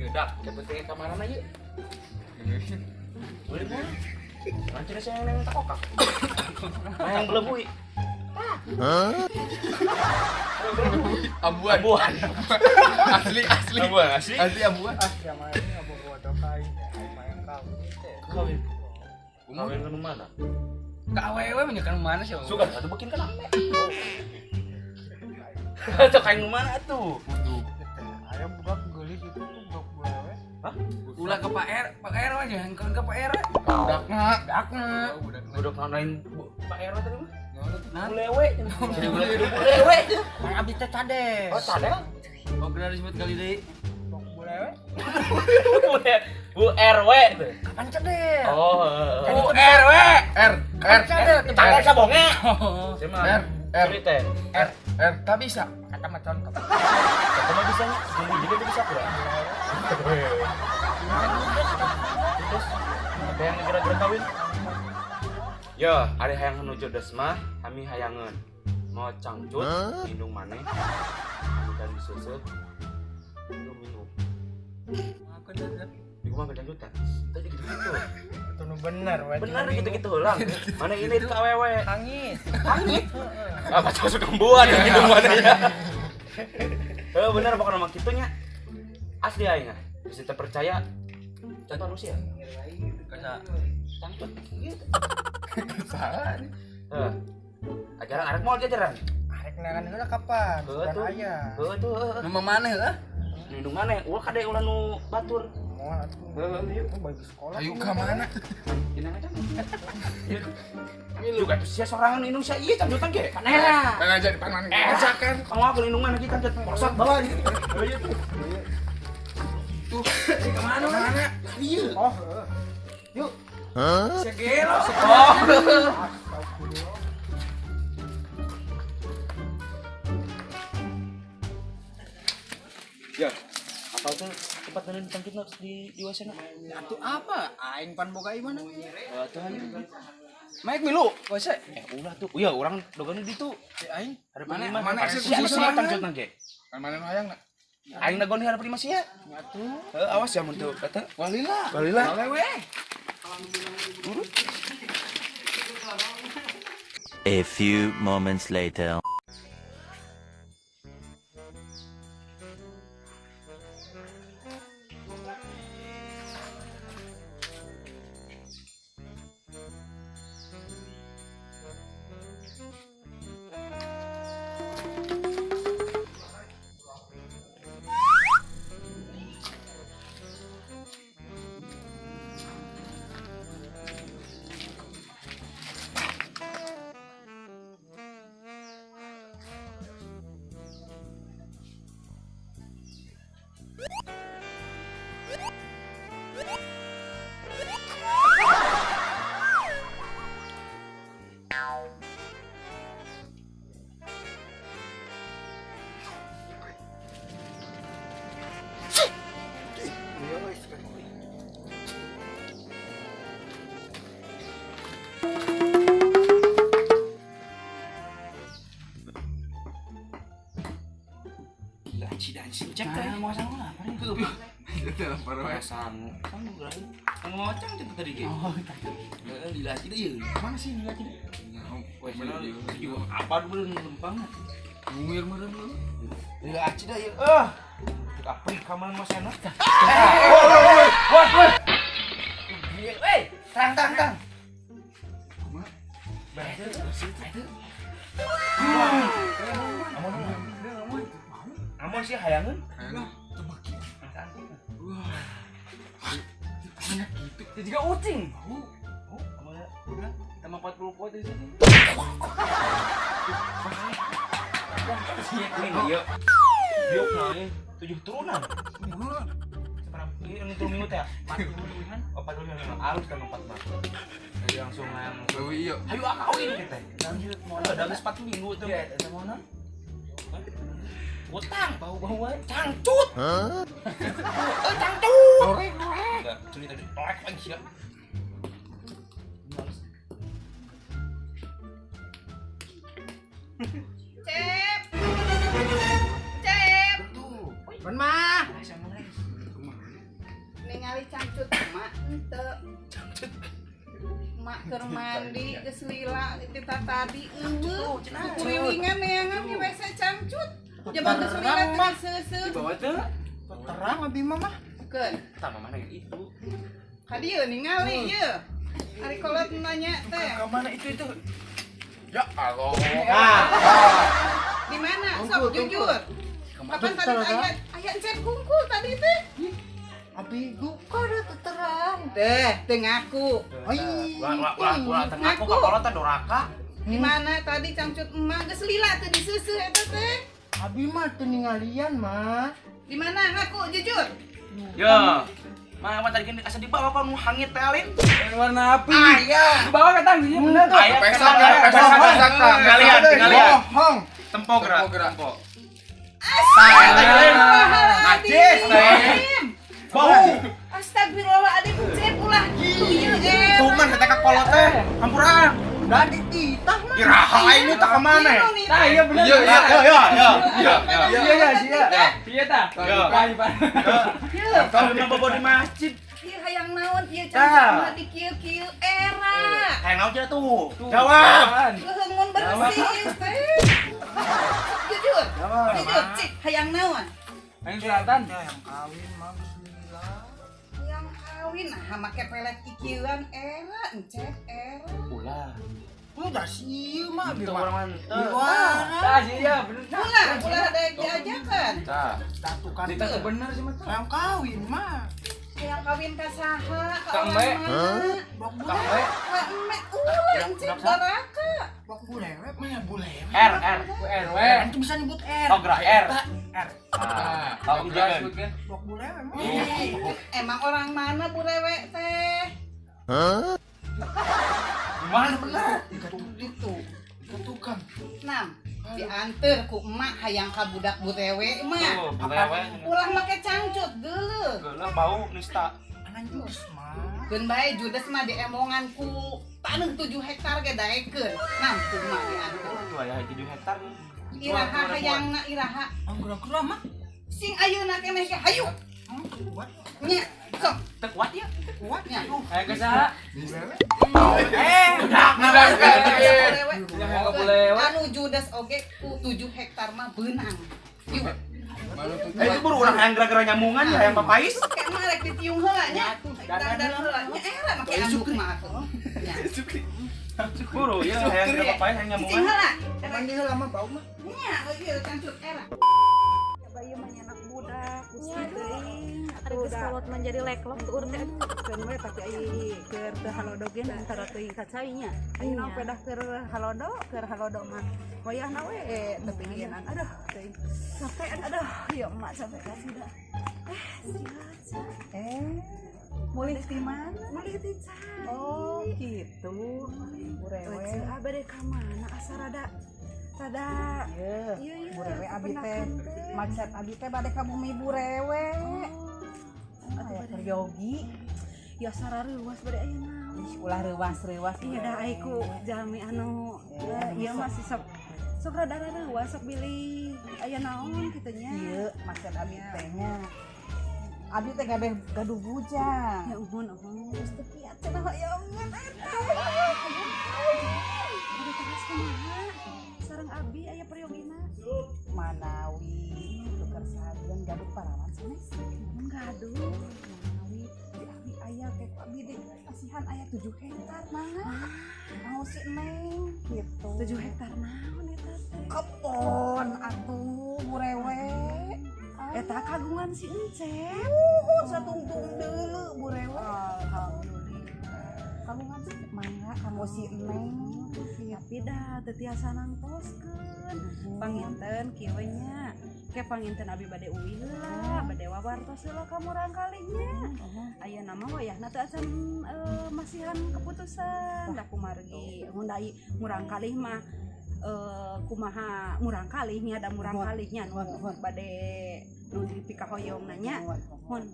Yaudah, kepentingnya kamaran aja. Boleh boleh. Lanjut saya yang tak kokak. Yang belebui. Hah? Ambuan. Ambuan. Asli asli. Ambuan asli. Asli ambuan. Ah, yang main ngabogoh kain, main kawin teh. Kawin. Kawin ke mana? Ka awewe mah kan mana sih? Suka satu bikin kan ame. Sok kain nu mana atuh? Aya budak geulis itu tuh budak bulewe. Hah? Ulah ke Pak R, Pak R mah jangan ke Pak R. Budakna. Budakna. Budak lain Pak R tadi mah. Nah, Bulewe. Bulewe. Mang abdi teh cade. Oh, cade. Oh, benar disebut kali deui. Bulewe. Bu RW tuh. Kapan cade? Oh, Bu RW. R R Cade. Cade sabonge. R R R R tak bisa. Kata mah contoh. Kata mah bisanya, jadi juga bisa kurang. Terus ada yang kira-kira kawin? Ya, ada hayang menuju desmah, kami hayangan mau cangcut, minum maneh, dan disusul, minum minum. Aku dah. Ibu mah kecangcutan. Tadi gitu-gitu. Itu nu bener, bener gitu-gitu lah. Mana ini itu awewe. Hangit. Hangit. Apa masuk kembuan yang gitu mana ya? Eh bener pokoknya mah kitunya. Asli aing ah. Bisa terpercaya contoh manusia. Kasa cangcut gitu. Salah nih. Heeh. Ajaran arek moal jajaran. Arek nangan heula kapan? Heuh tuh. Heuh tuh. Nu maneh heuh? Nu maneh ulah kade ulah nu batur. Moal atuh. Heuh, yuk. Bagi sekolah. Ayo ka mana? Inang aja. Juga tuh sia sorangan indung sia ieu cangcutan ge. Panera. Kan aja di panan kan. Kamu aku indung mana kita cangcut porosot bawa. Heuh tuh. Tuh, ke mana? Mana? Ieu. Oh, heuh. Yuk. Hah? Segelo. Oh. Ya, apa tuh tempat mana cangcut di WC na? Atuh apa? Aing pan boga imah na. Atuh ayo. Maek milu WC. Ulah tuh. Iya, urang dogan di ditu. Aing mana mana eksekusi mana? cangcut na ge. Kan mana nu hayang na? Aing dagon di harapan masih ya. Atuh. Heuh, awas ya mun teu kata. Walila. Walila. Awewe. A few moments later. Cek teh mau sangu lah. Itu lapar we. Sangu. Sangu geura. Sangu ngocang teh tadi ge. Oh, heeh dilaci deui. Mana sih dilaci deui? Weh, juga apa dulu lempang. Ngungir meureun lu. Dilaci deui. Eh. Afrika mana mas enak. Woi, woi, woi. Woi, terang terang terang. Kumaha? Amun sih hayangeun. Hayang. Wah. Gitu. Dia juga ucing. Oh, amun tambah 40 poin dari sini. Ini dia. Biok naik 7 turunan. Seberapa? Ini 3 minggu teh. 45. Oh, 45 alus dan 4 mah. Jadi langsung yang Leuwih ieu. Ayo ah kawin kita. Lanjut mau Udah geus 4 minggu tuh. Iya, eta mau naon? Utang Bau-bau wae. cangcut. Hah? Cangcut. Torek, torek. Enggak, curi tadi. Torek lagi sia. Cep. Cep. Ban mah. Ningali cangcut emak henteu? Cangcut. Emak keur mandi geus lila ti tadi euweuh. Kurilingan neangan di WC cangcut. Coba geus lila teu diseuseuh. Dibawa teu? Terang abi mah mah. Keun. Tah, mana itu? Ka dieu ningali ieu. Ari kolot nanya teh. Ke mana itu itu? Ya Allah. Di mana? Sok jujur. Kapan tadi aya aya encet kungkul tadi teh? Abi duka da terang. Teh, teu ngaku. Ai. Ulah ulah ulah ulah teu ngaku ka kolot teh doraka. Di mana tadi cangcut emak geus lila teu diseuseuh eta teh? Abi mah teu ningalian mah. Di mana ngaku jujur? Ya. Mah apa tadi kan asa dibawa kok nu hangit teh alin? Warna api. Aya. Dibawa ke tangginya bener. Aya Pesak ya, pesak, pesak. Kalian, kalian. Bohong. Tempo gerak, tempo. Astagfirullahaladzim. Bau. Astagfirullahaladzim, cep ulah kitu ieu eh. Tuh man kata ka kolot teh. Hampura. Da dititah mah. Iraha aing nu tah ka mana? Nah, iya bener. Iya, iya, Ya ya ya. Iya, Iya, iya, iya. Iya ta. Iya. Ieu, Kalau mah bobo di masjid. ieu hayang naon ieu cangcut emak di kieu-kieu era. Hayang naon cenah tuh? Jawab. Leuheung mun bersih ieu teh. Sok jujur. Jujur, cik hayang naon? Hayang suratan. Yang kawin mah geus lila. Hayang kawin nah make pelet kikieuan era, encet era. Ulah. Udah sih mah abi Itu mah. orang mantep. Wah. Tah, iya bener. Ulah, ulah ada yang diajakan. Tah. Tatukan Itu bener sih mah. Yang kawin mah. Hayang kawin ka saha? Ka Ka orang eme. mana? Bok Ka Ka eme ulah encet baraka. Bok bulewe mah bulewe. R R. RW. Itu bisa nyebut R. Oh, gerak R. R. Ah, tahu jangan. Bok bulewe mah. Emang orang mana Bu Rewe teh? Mana bener? Itu. Tukang. Nam, dianter ku emak hayang ka budak Bu Rewe mah. Tuh, Bu Rewe. Ulah make cangcut geuleuh. Geuleuh bau nista. Anan judes mah. Keun bae judes mah diemongan ku taneuh 7 hektar ge daekeun. Nam ku emak dianter. Tuh aya 7 hektar. Iraha hayangna iraha. Anggur-anggur mah. Sing ayeuna keneh ge hayu. Kuat. Nya, sok Teu kuat ya? Kuat nya. Hayang ke saha? Udah, Bulewe. Hayang ka bulewe. Anu judes oge ku 7 hektar mah beunang. Yuk. Eh itu buru urang hayang gara-gara nyambungan ya hayang papais. Kayak mah rek ditiung heula nya. Dandan heula nya era make anduk mah atuh. Nya. Buru ya hayang gara papais hayang Cicing nyambungan. heula. Mandi heula mah bau mah. Nya, ieu cangcut era. Bayu mah nyanak budak, gusti teuing. Ari geus kolot mah jadi leklok tuur teh. Keun we tapi ai keur teu halodo ge antara teuing ka cai nya. Ayeuna pedah keur halodo, keur halodo mah wayahna we teu pingginan. Aduh, teuing. Capek Aduh, ya emak capek kasih dah. Sia. Mulih ti mana? Meuli ti cai. Oh, gitu. Bu Rewe. Rek bade ka mana asa rada rada Ieu, Iya, iya, Bu Rewe abi teh kepenakan teh. maksud abi teh bade ka bumi Bu Rewe. Oh, Aya keur yogi. Ya sarareuwas bade aya naon. Ih, ulah reuwas-reuwas. Bu Iya dah Rewe. ai ku jalmi anu Eh, ieu masih sok sok rada reuwas sok bilih aya naon kitu nya. Ieu maksud abi teh nya. Abi teh gaduh gaduh bujang. Ya uhun uhun. Geus teu kiat cenah hoyongan eta. Aduh terus kumaha? Sareng abi aya priyogina. Manawi tuker sahagian gaduh parawan sanes. Mun gaduh. Manawi di abi aya kayak ku abi di kasihan aya 7 hektar mangga. Mau si Neng gitu. 7 hektar naon eta teh? Kebon atuh Bu Rewe. Eta kagungan si Encep. Nuhun satungtung deuleu Bu Rewe. Alhamdulillah. Kagungan si mangga kanggo si Neng. Tapi dah teu tiasa nangtoskeun. Panginten kieu we nya. Ke panginten abi bade uih heula, bade wawartos heula ka murang kalinya. Ayeuna mah wayahna teu acan masihan keputusan da kumargi. Mun da murang kalih mah kumaha murang kalih nya da murang kalih nya nu bade nu dipikahoyong nanya. Mun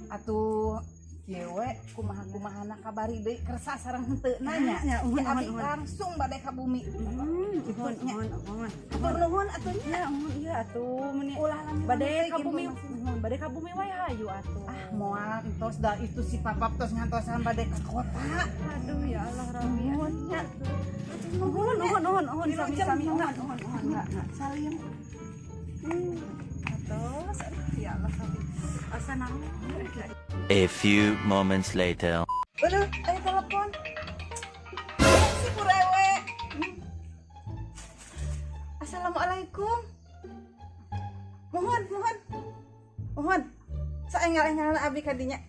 Atuh Kieu we kumaha-kumahana kabari deui kersa sareng henteu nanya. Nya, uhun, Ya, abi uhun, uhun. langsung bade ka bumi. Nuhun, nya. nuhun, nuhun. Hatur nuhun atuh nya. Ya, nuhun iya atuh meni. Ulah lami Bade ka bumi, nuhun, bade ka bumi wae hayu atuh. Ah, moal entos da itu si papap tos ngantosan bade ka kota. Aduh ya Allah Rabbi. Nuhun nya. Nuhun, nuhun, nuhun, nuhun, sami Wilujeng, sami nuhun. nuhun, nuhun, nuhun, enggak, enggak. Salim. Atos, aduh ya Allah Rabbi. Asa naon? A few moments later. Aduh, ayo telepon. Si Purewe. Assalamualaikum. Mohon, mohon. Mohon. Saenggal-enggalna abi ka dinya.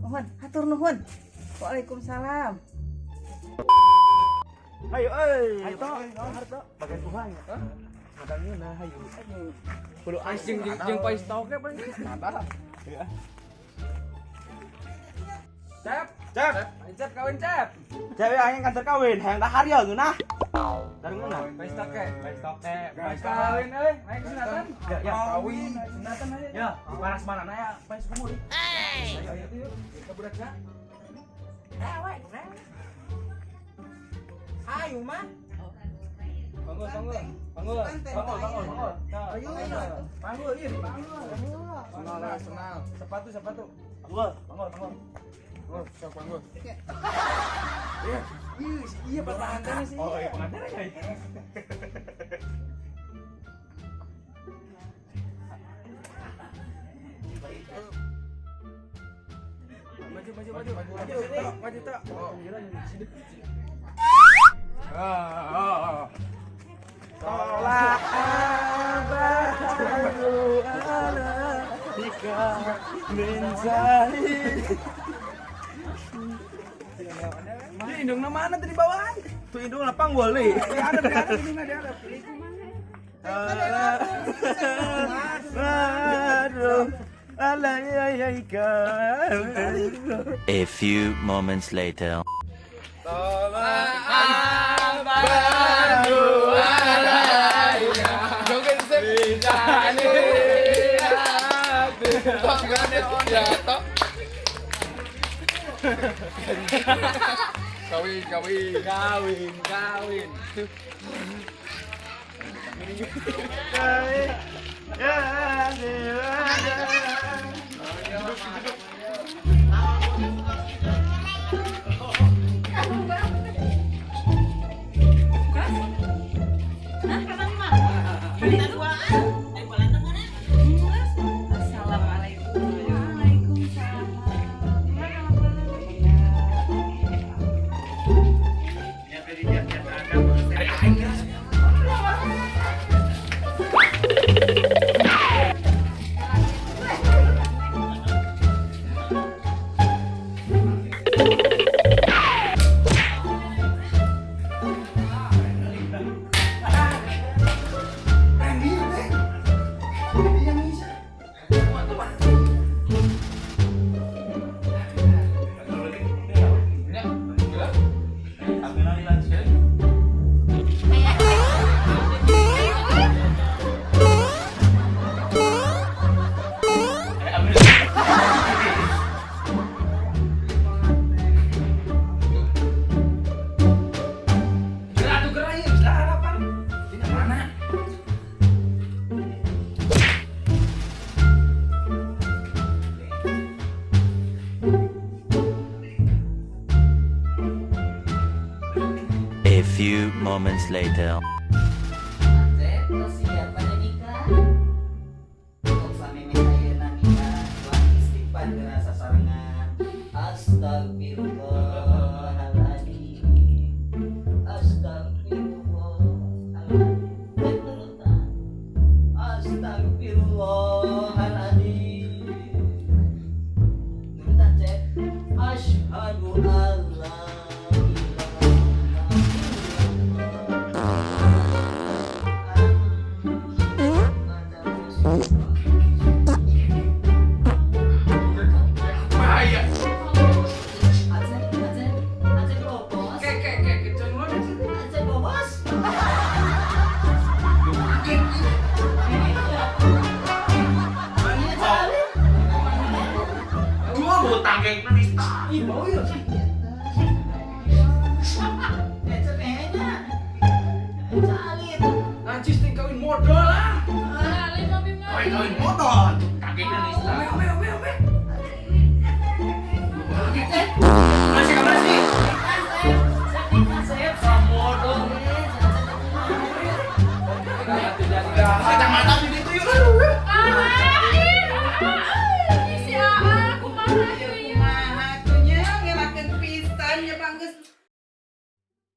Mohon, hatur nuhun. Waalaikumsalam. Hayu euy. Harto, harto. Bagian kumaha ya? Madangna hayu. Kudu Anjing jeung pais toke paling. Ya. Cep, Cep, Cep kawin Cep. cewek hayang kantor kawin, hayang dahar ya ngeunah. Dar ngeunah. Pais toke, pais toke, pais kawin euy, naik sunatan. Ya, ya. Kawin, sunatan aja. Ya, panas mana na ya, pais kumur. Ayo ayo yuk, kita budak ya. Ayo mah. Panggul, panggul, panggul, panggul, panggul, panggul. Ayo, panggul, iya, panggul. Senal, senal. Sepatu, sepatu. Panggul. Panggul, panggul. Oh, siap panggul. Iya, iya, pengantinnya sih. Oh, iya pengantinnya ya. Maju, maju, maju, maju, maju, tak. Oh, Tolak abadu ala ika min zahir. Ini indungna mana tadi bawaan? Tuh indung lapang boleh. Ada, ada, indungna di ada. Aduh, ala ya ika. A few moments later. Kawin, kawin. Kawin, kawin. Assalamualaikum. Waalaikumsalam. Gerak tuh gerak ya, sudah harapan. Ini mana? A few moments later. Astagfirullahaladzim. Astagfirullahaladzim. Astagfirullahaladzim. Turutan Cep. Asyhadu alla ilaha illallah. Tuh tanggengna nista. Ih, bau ya. Eh, cenehnya. Calit. Najis ting kawin modal lah. Alim abi mah. Kawin kawin modal. Tanggengna nista. Ome ome ome ome. Masih kamar sih. Kasep. Modal. Kacamata di situ yuk.